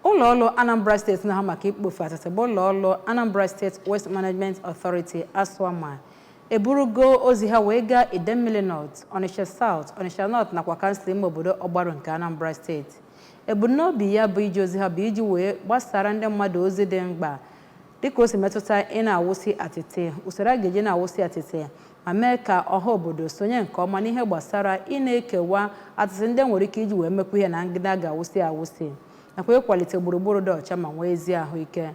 Ụlọọrụ Anambra Steeti na-ahụ maka ikpofu atịtị bụ ụlọọrụ Anambra State Waste Management Authority, ASWAMA, eburugo ozi ha wee gaa Idemmili North, Onitsha South, Onitsha North nakwa kansụl ime obodo Ọgbaru nke Anambra Steeti. Ebumnobi ya bụ ije ozi ha bụ iji wee gbasara ndị mmadụ ozi dị mkpa dịka o si metụta ị na-awụsị atịtị, usoro a ga-eji na-awụsị atịtị, ma mee ka ọha obodo sonye nke ọma n'ihe gbasara ị na-ekewa atịtị ndị nwere ike iji wee mekwa ihe na ndị a ga-awụsị awụsị, nakwa ịkwalite gburugburu dị ọcha ma nwee ezi ahụike.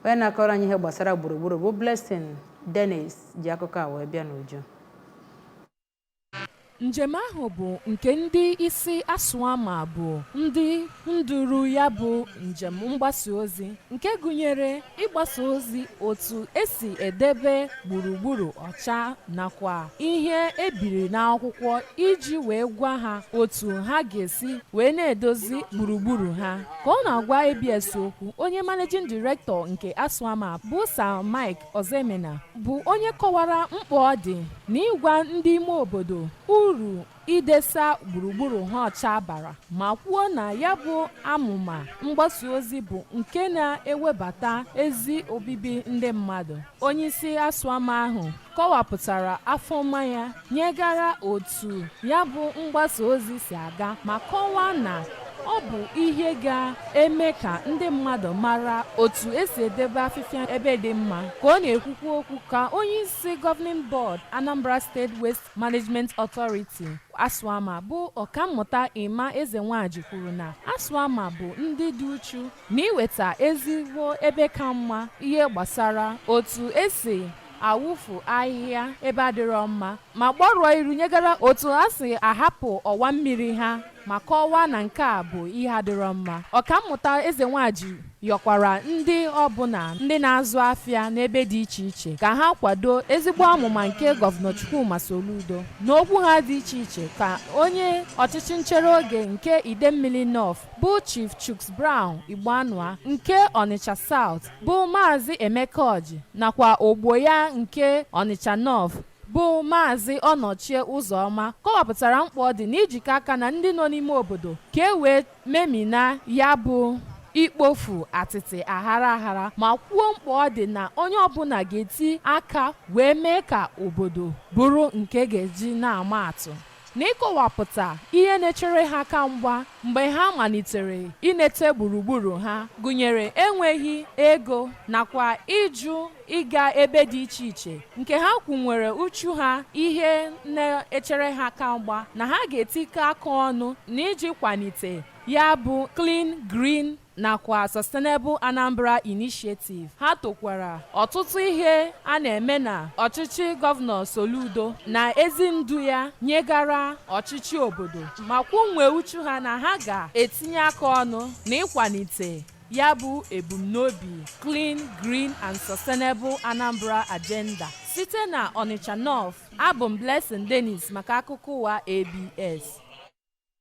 Onye na-akọrọ anyị ihe gbasara gburugburu bụ Blessing Dennis ji akụkọ a wee bịa n'uju. Njem ahụ bụ nke ndị isi ASWAMA bụ ndị nduru ya bụ njem mgbasa ozi, nke gụnyere ịgbasa ozi otu esi edebe gburugburu ọcha nakwa ihe ebiri n'akwụkwọ iji wee gwa ha otu ha ga-esi wee na-edozi gburugburu ha. Ka ọ na-agwa ABS okwu, onye managing director nke ASWAMA bụ Sir Mike Ozemena bụ onye kọwara mkpa ọ dị n'ịgwa ndị ime obodo uru idesa gburugburu ha ọcha bara, ma kwuo na ya bụ amụma mgbasa ozi bụ nke na-ewebata ezi obibi ndị mmadụ. Onyeisi ASWAMA ahụ kọwapụtara afọma ya nyegara otu ya bụ mgbasa ozi si aga, ma kọwaa na ọ bụ ihe ga-eme ka ndị mmadụ mara otu esi edebe afịfịa ebe dị mma. Ka ọ na-ekwukwu okwu ka onye isi Governing Board Anambra State Waste Management Authority, ASWAMA, bụ Ọkammụta Emma Ezenwaji kwuru na ASWAMA bụ ndị dị uchu na iweta ezigbo ebe ka mma ihe gbasara otu esi awụfu ahịhịa ebe adịrọ mma, ma gbarụọ iru nyegara otu a si ahapụ ọwa mmiri ha, ma kọwaa na nke a bụ ihe adịrọ mma. Ọkammụta Ezenwaji yọkwara ndị ọbụla ndị na-azụ afịa n'ebe dị iche iche ka ha kwado ezigbo amụma nke Gọvanọ Chukwuma Soludo. N'okwu ha dị iche iche ka onye ọchịchị nchere oge nke Idemmili North bụ Chief Chuks Brown Igbanua, nke Onitsha South bụ Maazị Emeka Ọjị, nakwa ogbo ya nke Onitsha North bụ Maazị Ọnọchie Ụzọma kọwapụtara mkpa ọ dị n'ijikọ aka na ndị nọ n'ime obodo ka e wee memina ya bụ ikpofu atịtị aghara aghara, ma kwuo mkpa ọ dị na onye ọbụla ga-eti aka wee mee ka obodo bụrụ nke ga-eji na-ama atụ. N'ịkọwapụta ihe na-echere ha aka mgba mgbe ha malitere inete gburugburu ha, gụnyere enweghị ego nakwa ịjụ ịga ebe dị iche iche, nke ha kwunwere uchu ha ihe na-echere ha aka mgba na ha ga-etikọ aka ọnụ n'iji kwalite ya bụ Clean, Green nakwa Sustainable Anambra Initiative. Ha tokwara ọtụtụ ihe a na-eme na ọchịchị Gọvanọ Soludo na ezi ndu ya nyegara ọchịchị obodo, ma kwunwee uchu ha na ha ga-etinye aka ọnụ na ịkwalite ya bụ ebumnobi Clean, Green and Sustainable Anambra Agenda. Site na Onitsha North, abụ m Blessing Dennis maka akụkọ ụwa ABS.